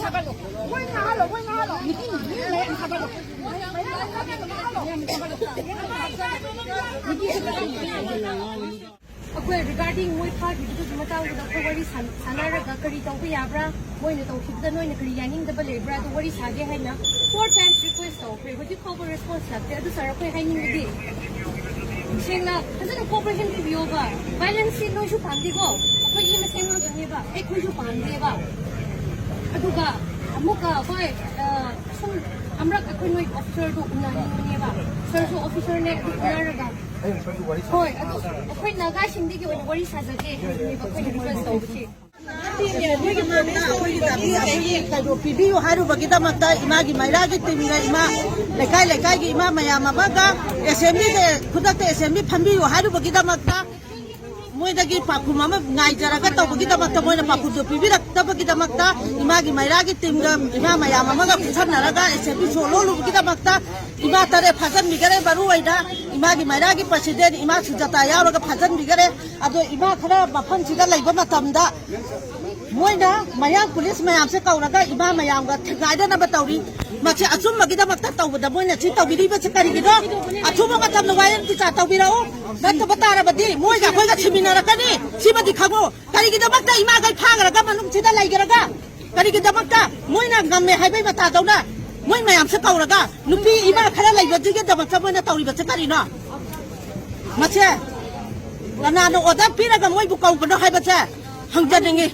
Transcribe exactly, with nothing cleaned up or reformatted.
ꯊꯥꯒꯠꯂꯣ꯫ ꯃꯣꯏ ꯊꯥꯒꯠꯂꯣ, ꯃꯣꯏ ꯊꯥꯒꯠꯂꯣ꯫ ꯃꯤꯇꯤꯡ ꯃꯤ ꯃꯌꯥꯝ ꯊꯥꯒꯠꯂꯣ꯫ ꯃꯌꯥꯝ ꯊꯥꯒꯠꯂꯣ, ꯊꯥꯒꯠꯂꯣ꯫ ꯃꯤꯇꯤꯡ ꯊꯥꯒꯠꯂꯣ꯫ ꯑꯩꯈꯣꯏ regarding ꯃꯣꯏ ꯐꯥꯈꯤꯕꯗꯨꯒꯤ ꯃꯇꯥꯡꯗꯨꯗ ꯑꯩꯈꯣꯏ ꯋꯥꯔꯤ ꯁꯥꯟ-, ꯁꯥꯟꯅꯔꯒ ꯀꯔꯤ ꯇꯧꯕ ꯌꯥꯕ꯭ꯔꯥ, ꯃꯣꯏꯅ ꯇꯧꯈꯤꯕꯗ ꯅꯣꯏꯅ ꯀꯔꯤ ꯌꯥꯅꯤꯡꯗꯕ ꯂꯩꯕ꯭ꯔꯥ, ꯑꯗꯨ ꯋꯥꯔꯤ ꯁꯥꯒꯦ ꯍꯥꯏꯅ four times request ꯇꯧꯈ꯭ꯔꯦ꯫ ꯍꯧꯖꯤꯛ ꯐꯥꯎꯕ response ꯂꯥꯛꯇꯦ꯫ ꯑꯗꯨ sir, ꯑꯩꯈꯣꯏ ꯍꯥꯏꯅꯤꯡꯕꯗꯤ ꯁꯦꯡꯅ ꯐꯖꯅ cooperation ꯄꯤꯕꯤꯌꯣꯕ꯫ Violence ꯁꯤ ꯅꯣꯏꯁꯨ ꯄꯥꯝꯗꯦꯀꯣ, ꯑꯩꯈꯣꯏ ꯏ ꯃꯁꯦꯟ ꯉꯥꯛꯇꯅꯦꯕ, ꯑꯩꯈꯣꯏꯁꯨ ꯄꯥꯝꯗꯦꯕ꯫ ꯑꯗꯨꯒ ꯑꯃꯨꯛꯀ ꯑꯩꯈꯣꯏ, ꯑ, ꯁꯨꯝ ꯑꯃꯔꯛ ꯑꯩꯈꯣꯏ ꯅꯣꯏ officer ꯗꯣ ꯎꯅꯅꯤꯡꯕꯅꯦꯕ꯫ Sir ꯁꯨ officer ꯅꯦ, ꯑꯗꯨ ꯎꯅꯔꯒ, ꯍꯣꯏ, ꯑꯗꯨ ꯑꯩꯈꯣꯏ ꯅꯥꯒꯥꯁꯤꯡꯗꯒꯤ ꯑꯣꯏꯅ ꯋꯥꯔꯤ ꯁꯥꯖꯒꯦ ꯍꯥꯏꯕꯅꯦꯕ ꯑꯩꯈꯣꯏꯅ request ꯇꯧꯕꯁꯦ꯫ ꯑꯩꯈꯣꯏꯒꯤ ꯃꯥꯡꯗ ꯑꯩꯈꯣꯏꯒꯤ ꯗꯥꯕꯤ ꯑꯩꯈꯣꯏꯒꯤ ꯀꯩꯅꯣ ꯄꯤꯕꯤꯌꯨ ꯍꯥꯏꯔꯨꯕꯒꯤꯗꯃꯛꯇ ꯏꯃꯥꯒꯤ ꯃꯩꯔꯥꯒꯤ team ꯒ ꯏꯃꯥ, ꯂꯩꯀꯥꯏ ꯂꯩꯀꯥꯏꯒꯤ ꯏꯃꯥ ꯃꯌꯥꯝ ꯑꯃꯒ assembly ꯗ ꯈꯨꯗꯛꯇ assembly ꯐꯝꯕꯤꯌꯨ ꯍꯥꯏꯔꯨꯕꯒꯤꯗꯃꯛꯇ ꯃꯣꯏꯗꯒꯤ ꯄꯥꯎꯈꯨꯝ ꯑꯃ ꯉꯥꯏꯖꯔꯒ ꯇꯧꯕꯒꯤꯗꯃꯛꯇ, ꯃꯣꯏꯅ ꯄꯥꯎꯈꯨꯝꯗꯨ ꯄꯤꯕꯤꯔꯛꯇꯕꯒꯤꯗꯃꯛꯇ, ꯏꯃꯥꯒꯤ ꯃꯩꯔꯥꯒꯤ team ꯒ ꯏꯃꯥ ꯃꯌꯥꯝ ꯑꯃꯒ ꯈꯨꯠꯁꯝꯅꯔꯒ assembly ꯁꯣ ꯂꯣꯜꯂꯨꯕꯒꯤꯗꯃꯛꯇ ꯏꯃꯥ ꯇꯔꯦꯠ ꯐꯥꯖꯤꯟꯕꯤꯈꯔꯦ꯫ ꯃꯔꯨ ꯑꯣꯏꯅ ꯏꯃꯥꯒꯤ ꯃꯩꯔꯥꯒꯤ president ꯏꯃꯥ ꯁꯨꯖꯥꯇꯥ ꯌꯥꯎꯔꯒ ꯐꯥꯖꯤꯟꯕꯤꯈꯔꯦ꯫ ꯑꯗꯣ ꯏꯃꯥ ꯈꯔ ꯃꯐꯝꯁꯤꯗ ꯂꯩꯕ ꯃꯇꯝꯗ ꯃꯣꯏꯅ ꯃꯌꯥꯡ police ꯃꯌꯥꯝꯁꯦ ꯀꯧꯔꯒ ꯏꯃꯥ ꯃꯌꯥꯝꯒ ꯊꯦꯡꯒꯥꯏꯅꯅꯕ ꯇꯧꯔꯤ꯫ ꯃꯁꯤ ꯑꯆꯨꯝꯕꯒꯤꯗꯃꯛꯇ ꯇꯧꯕꯗ ꯃꯣꯏꯅ ꯁꯤ ꯇꯧꯕꯤꯔꯤꯕꯁꯤ ꯀꯔꯤꯒꯤꯅꯣ? ꯑꯊꯨꯕ ꯃꯇꯝꯗ ꯋꯥꯌꯦꯜ ꯕꯤꯆꯥꯔ ꯇꯧꯕꯤꯔꯛꯎ꯫ ꯅꯠꯇꯕ ꯇꯥꯔꯕꯗꯤ ꯃꯣꯏꯒ ꯑꯩꯈꯣꯏꯒ ꯁꯤꯃꯤꯟꯅꯔꯛꯀꯅꯤ꯫ ꯁꯤꯃꯗꯤ ꯈꯪꯉꯨ꯫ ꯀꯔꯤꯒꯤꯗꯃꯛꯇ ꯏꯃꯥꯈꯩ ꯐꯥꯈ꯭ꯔꯒ ꯃꯅꯨꯡꯁꯤꯗ ꯂꯩꯈ꯭ꯔꯒ? ꯀꯔꯤꯒꯤꯗꯃꯛꯇ? ꯃꯣꯏꯅ ꯉꯝꯃꯦ ꯍꯥꯏꯕꯩ ꯃꯇꯥꯗꯧꯅ ꯃꯣꯏ ꯃꯌꯥꯝꯁꯦ ꯀꯧꯔꯒ ꯅꯨꯄꯤ ꯏꯃꯥ ꯈꯔ ꯂꯩꯕꯗꯨꯒꯤꯗꯃꯛꯇ ꯃꯣꯏꯅ ꯇꯧꯔꯤꯕꯁꯦ ꯀꯔꯤꯅꯣ? ꯃꯁꯦ ꯀꯅꯥꯅ order ꯄꯤꯔꯒ ꯃꯣꯏꯕꯨ ꯀꯧꯕꯅꯣ ꯍꯥꯏꯕꯁꯦ ꯍꯪꯖꯅꯤꯡꯉꯤ꯫